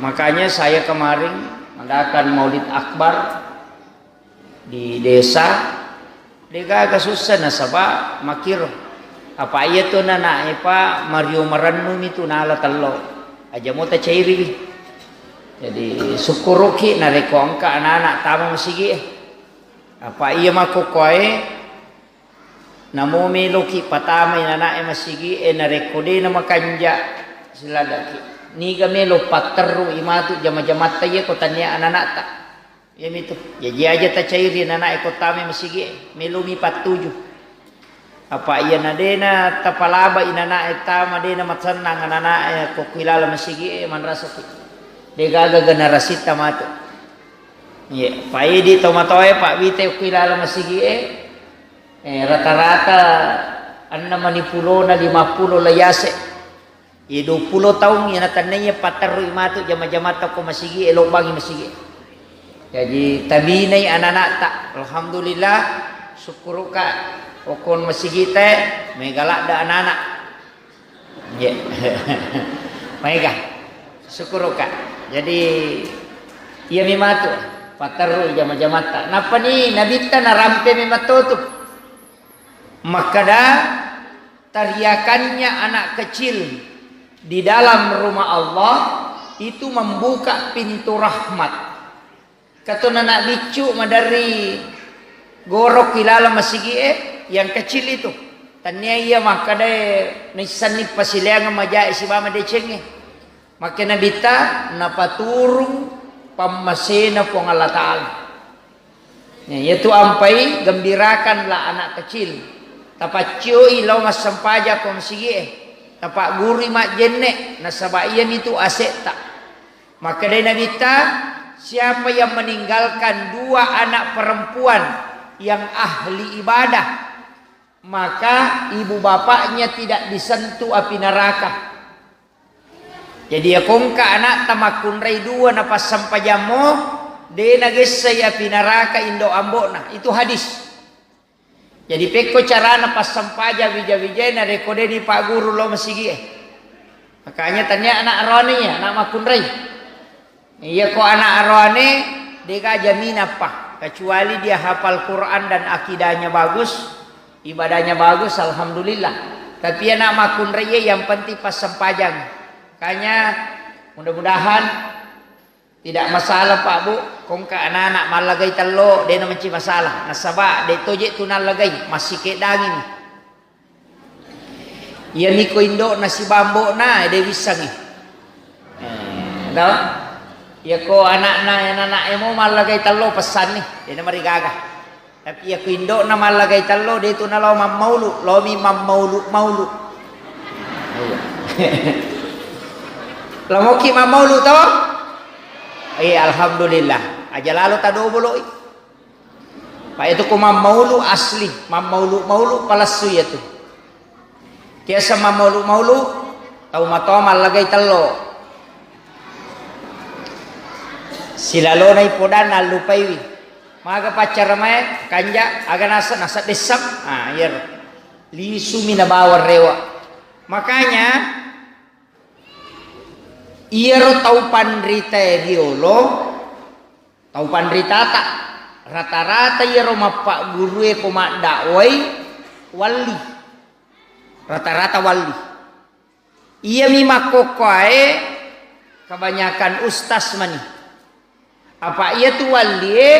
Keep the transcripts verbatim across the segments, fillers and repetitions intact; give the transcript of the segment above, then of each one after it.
Makanya saya kemarin mengadakan Maulid Akbar di desa, degaga susah nasaba makiro. Apa iya tu nanae pa mario marennu mi tu nala tello. Aja mo tacairiwi. Jadi sukkuruki narekko engka anak-anak tama masigi e. Apa iya makkokkoe Namo meloki patamai nanae masigi'e, narekko de namakanja siladaki, niga melo patterru i matu jama-jamatta iya ko tania anana'ta. Iyamitu. Jaji aja tacairi nanae ko tamai masigi'e, melomi pattuju. Apa iya nadena tapalabai nanae tama, de namasennang nanae ko kuilala masigi'e, manrasaki. Degaga generasitta matu. Iya, paidi tomatoae pabbita kuilala masigi'e, Eh, rata-rata enneng mani pulona, lima pulo lai ase. Iya, dua pulo taung iya natennaiya patterru i matu jama-jamatta ko masigi e, lobbangi masigi e. Jaji tabinai anana'ta. Alhamdulillah, sukkuruka okon masigi te, mega ladde anana. Iya. Maega. Sukkuruka. Jadi, iyami matu patterru jama-jamatta. Nappani nabitta narampe mematto tu. Makkada, teriakannya anak kecil di dalam rumah Allah itu membuka pintu rahmat. Katona anak biccu maderri goro ki laleng masigi'e, yang kecil itu. Tania iya makkadae naissenni pasileangeng majae sibawa madecengnge. Makkeda Nabitta, napaturung pammasena Puang Allah Ta'ala. Ya, iyatu ampai gembirakanlah anak kecil. Tapaccioi lao massempajang ko masigi'e. Tapaggurui majjenne, nasaba iyamitu ase'ta. Makkedai Nabitta, siapa yang meninggalkan dua anak perempuan yang ahli ibadah, maka ibu bapaknya tidak disentuh api neraka. Jadi, yakongka anakta makkunrai dua napassempajammo, de nagessai api neraka indo ambo'na. Itu hadis. Jadi, pekko carana passempajang wija-wijae narekko de dipagguru lao masigi'e. Makanya tania anak roani, anak makkunrai. Iya ko anak roane, dega jaminappa, kecuali dia hafal Quran dan akidahnya bagus, ibadahnya bagus, alhamdulillah. Tapi anak makkunrai yang penting passempajang. Makanya mudah-mudahan tidak masalah, Pak, Bu. Kongka anak-anak mallagai tello, dena menci masalah. Nasaba de toje tu nallagai, massikedangi. Iyami ko indo'na sibawa ambo'na, de wissengngi. Eh, to? Iya ko anakna, anakna emo mallagai tello pessanni, de namarigaga. Tapi iya ko indo'na mallagai tello, de tu nalao mammaulu, laomi mammaulu-maulu. Iya. Lamoki mammaulu to? Iya, alhamdulillah. Aja lalo tadoboloi. Pa itu ko mammaulu asli, mammaulu-maulu palessu iyatu. Kiaseng mammaulu-maulu, tau matoa mallagai tello. Silalona ipodanna allupaiwi. Maga paccaramae, kanja, aga nasa, nasa dessang. Ah, iyaro. Lisumi nabawa rewa. Makanya, iyaro tau panritae riolo, tau panritata, rata-rata iyaro mappaggurue ko maddakwai walli. Rata-rata walli. Iyami makkokkoae kebanyakan ustas mani. Apa iyatu wallie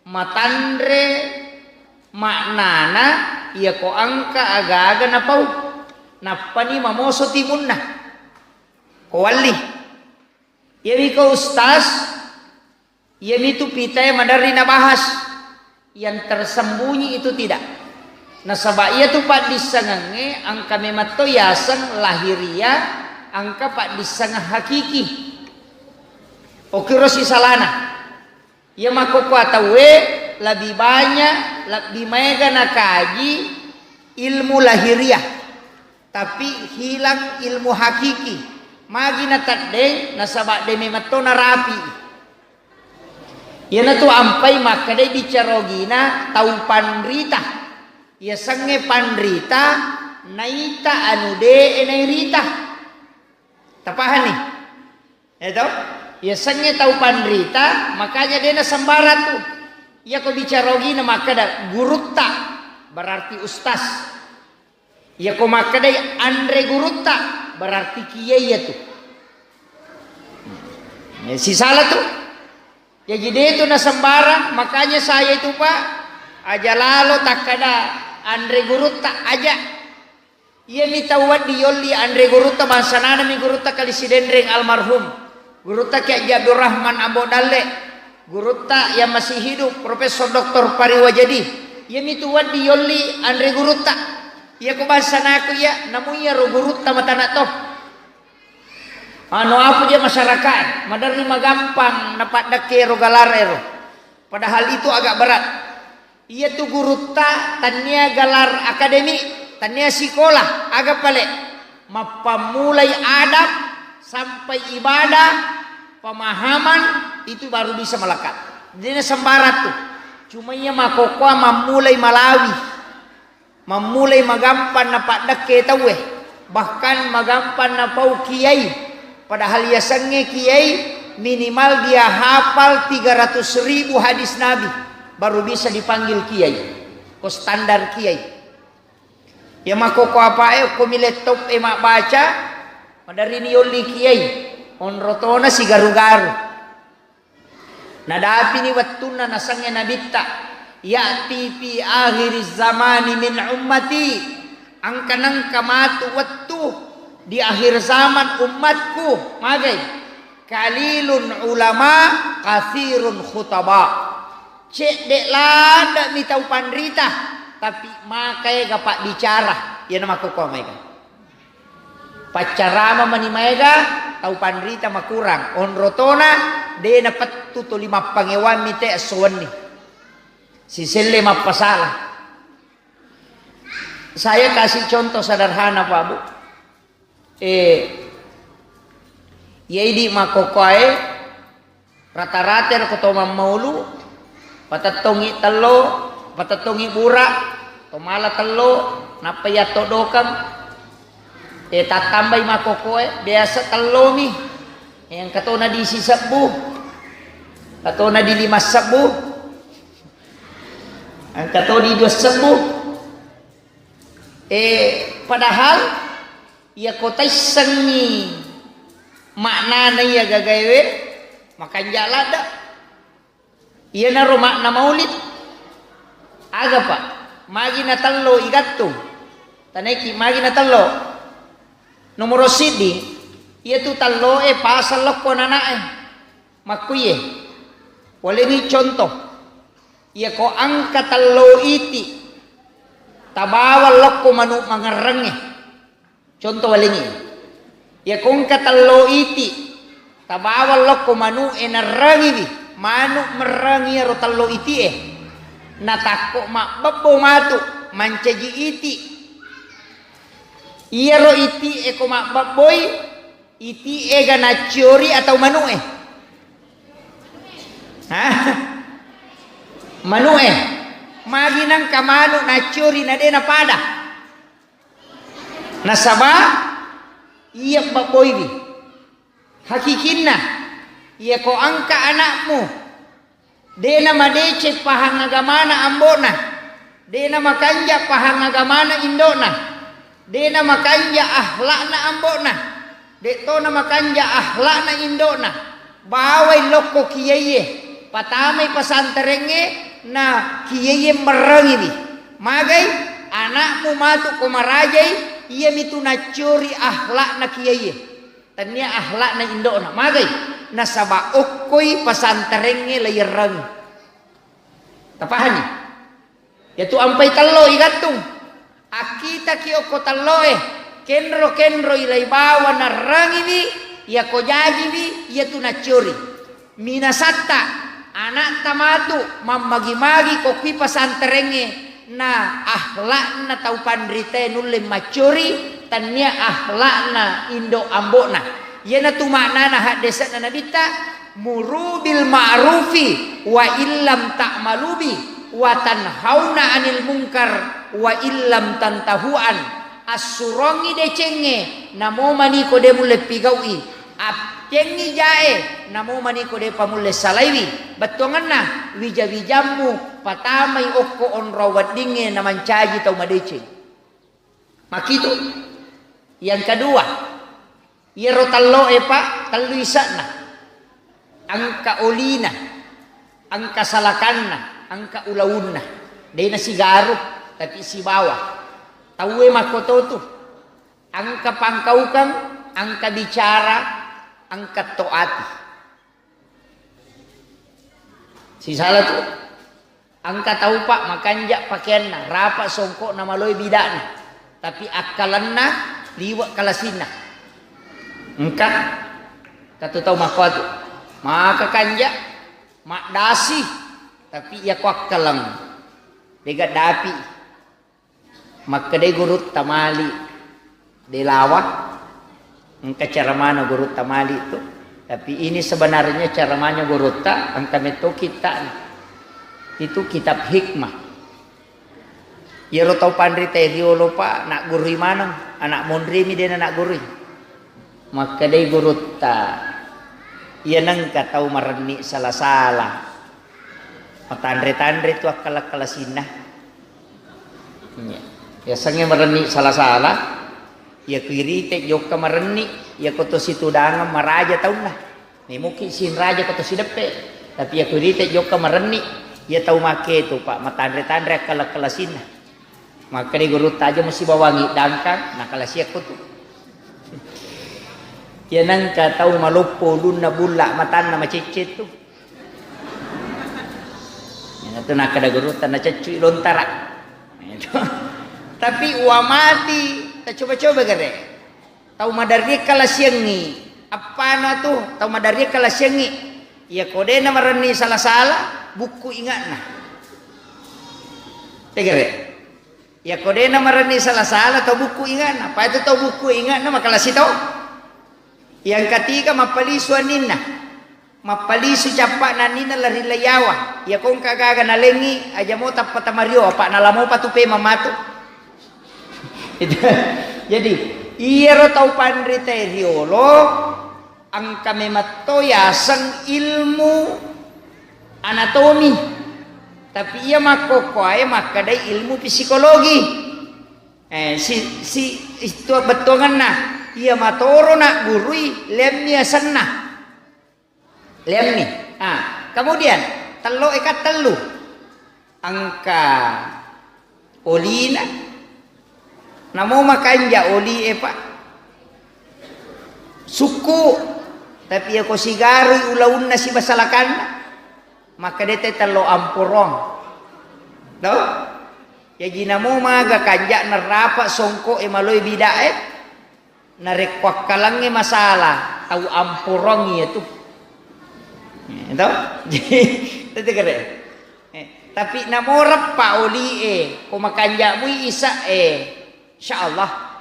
matanre maknana, iyako engka aga-aga napau, nappani mamoso timunna. Ko walli. Iyami ko ustaz, iyamitu pitae maderri nabahas. Yang tersembunyi itu tidak. Nasaba iyatu paddissengengnge engka memetto yaseng lahiriah, engka paddissengeng hakiki. Okiro sisalana. Iya makkokkoe tauwe lebih banyak, lebih maega nakaji ilmu lahiriah, tapi hilang ilmu hakiki. Magi nateddeng, nasaba de memetto narapi. Iyanatu ampai makkedai bicara ogina tau panrita. Yasengnge panrita, naita anu de nairita. Tapahanni? Eto? Yasengnge tau panrita, makanya dena sembarang tu. Iyako bicara ogina makkeda gurutta, berarti ustaz. Iyako makkedai anre gurutta, berarti kiai iyatu. Ya, sisala tu. Jaji de tu na sembarang, makanya saya itu, Pak, aja lalo takkada anre gurutta, aja. Iyami tau wedding yolli anre gurutta, bangsananami gurutta Kali Sidenreng almarhum, gurutta Kiai Haji Abdurrahman Ambo Dalle, gurutta yang masih hidup Profesor Doktor Pariwajadi. Iyami tu wedding yolli anre gurutta. Iyako bangsanaku iya, namu iyaro gurutta matana to. Anu apa dia masyarakat, maderri magampang napaddekke ero galar ero. Padahal itu agak berat. Iyatu gurutta tannia galar akademik, tannia sikola, aga pale? Mappammulai adab sampai ibadah, pemahaman, itu baru bisa melekat. Dena sembarang tu. Cuma iya makkokkoe mammulai malawi, mammulai magampang napaddekke tauwe, bahkan magampang napau kiai. Padahal yasengnge kiai minimal dia hafal tiga ratus ribu hadis Nabi, baru bisa dipanggil kiai. Ko standar kiai. Ya makkokkoe apae, okkomi laptop e mabbaca, maderrini yolli kiai. Onro tona sigaru-garu. Nadapini wettunna nasengnge nabitta, "Ya'ti fi akhiriz zamani min ummati." Engka nengka matu wettu di akhir zaman ummatku, magai? "Qalilun ulama, katsirun khutaba." Cedde ladde'mi tau panrita, tapi makaega pabbicara, iyana makkokkoe maega. Paccarama mani maega, tau panrita makurang. Onro tona, de napettu toli mappangewammi te esso wenni. Siselle mappasala. Saya kasih contoh sederhana, Pak Bu. Eh, iya idi makkokkoe, rata-rata ero ko to mammaulu, patettongi tello, patettongi bura, to mala tello, nappa yatto dokeng, eh, tattambai makkokkoe, biasa tellomi, eh, engka tona di sisebbu, engka tona di lima sebbu, engka to di dua sebbu. Eh, padahal iyako taissengngi maknana iya gagaewe, makanja ladde. Iyanaro makna maulid. Aga, Pak? Magi natello igattung? Tanaiki magi natello? Nomoro siddi, iyatu telloe pasang lokko nanae. Makkuye? Walengi contoh. Iyako engka tello iti, tabawang lokko manu mangerrengnge. Contoh walengi. Iyako engka tello iti, tabawang lokko manu e nerrengiwi, manu merrengi iyaro tello itie. Natakko mabbebbo matu, mancaji iti. Iyaro iti e ko mabbebboi, iti ega nacciori atau manu e? Hah? Manu e. Magi nengka manu nacciori na de napada? Nasaba iya babboiwi. Hakikinna, iyako engka anakmu, de namadeceng pahang agamana ambo'na, de namakanja pahang agamana indo'na, de namakanja akhlakna ambo'na, de to namakanja akhlakna indo'na, bawai lokko kiaiye, patamai pasanterengnge, na kiaiye merrengiwi. Magai? Anakmu matu ko marajai, iyamitu nacciori akhlakna kiaiye. Tennia akhlakna indo'na. Magai? Nasaba okkoi pasanterengnge laierrangi. Tapahani? Yatu ampai tello igattung. Akkitaki okko telloe, kenro-kenro ilai bawa narrangiwi, iyako jajiwi, iyatu nacciori. Minasatta, anakta matu mammagi-magi ko kui pasanterengnge, na akhlakna tau panritae nulle maccori, tennia akhlakna indo ambo'na. Iyanatu maknana haddese'na Nabitta, "Muru bil ma'rufi wa illam ta'malu bi, wa tanhauna 'anil munkar wa illam tantahu an." Assurongi decengnge, namo maniko de mulle pigau'i. Ap- Jengngi jae, namo maniko depa mulle salaiwi, bettuangenna wija-wijammu patamai okko onrong weddingnge namancaji tau madeceng. Makitu. Yang kedua, iyaro telloe, Pak, tellu ise'na. Engka olina, engka salakanna, engka ulaunna. De' nasigaru, tapi sibawa. Tauwe makkototu. Engka pangkaukeng, engka bicara, engka to ati. Sisala tu. Engka tau, Pak, makanja pakeanna, rapa songko'na, maloi bida'na. Tapi akkalenna liwe' kalasinna. Engka. Katu tau makkuatu. Maka kanja, maddasi, tapi iyako akkaleng. De'ga dapi. Makkedai gurutta mali, de' lawa, engka ceramana gurutta mali tu. Tapi ini sebenarnya ceramanya gurutta, engka metto kitta'na. Itu kitab hikmah. Iyaro tau panrita riolo, Pak, naggurui maneng, anak monrimi de' nanaggurui. Makkedai gurutta, iya nengka tau marenni sala-sala, matanre-tanre tu akkala-kalasinna. Iya. Yasengnge marenni sala-sala, iya ku irite jokka marenni, iya ko to situdangeng maraja taunna. Memoki sinraja ko to sideppe, tapi iya ku irite jokka marenni, iya tau make tu, Pak, matanre-tanre akkala-kalasinna. Makkedai gurutta, aja musibawangi dangkang, nakalasiakko tu. Iya nengka tau maloppo ulunna bulla, matanna macecce tu. Iya tu nakkeda gurutta, naceccui lontara. Iya tu. Tapi uwa mati, tacoba-coba gare. Tau maderri kalasiangngi, appana tu, tau maderri kalasiangngi. Iya ko de' namarenni sala-sala, bukku inge'na. Tegere. Iya ko de' namarenni sala-sala, tau bukku inge'na. Apa itu tau bukku inge'na, makalasi tau. Yang ketiga, mappalisu anninna. Mappalisu cappa'na anninna lari laiyawa. Iya ko engka gaga nalengngi, aja mo tappa tamario, apa nalamopa tu pemang matu. Itu. Jadi, iyaro tau panrita riolo, engka memetto yaseng ilmu anatomi. Tapi iya makkokkoe makkedai ilmu psikologi. Eh, si, si, itu bettuangenna. Iya matoro naggurui, lemmi asenna. Lemmi. Ah, kemudian, tello eka tellu. Engka olina. Namo makanja oli e, Pak. Sukku. Tapi iya ko sigarui ulaunna siba salakanna, makkeda te tello amporong. To? Jaji namo maga kanja narapa songko e maloi bida e. Narekko akkalengnge masalah, tau amporong iya tu. Eh, to? Jadi, tette kere. Eh, tapi namo reppa oli e, ko makanja mui isa e, insya Allah.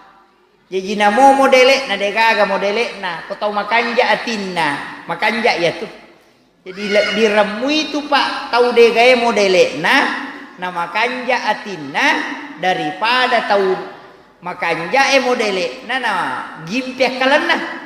Jaji namo modele'na, de gaga modele'na, ko tau makanja atinna, makanja iya tu. Jadi lebbi remmui tu, Pak, tau degae modele'na, namakanja atinna daripada tau makanjae modele'na, na gimpi akkalenna.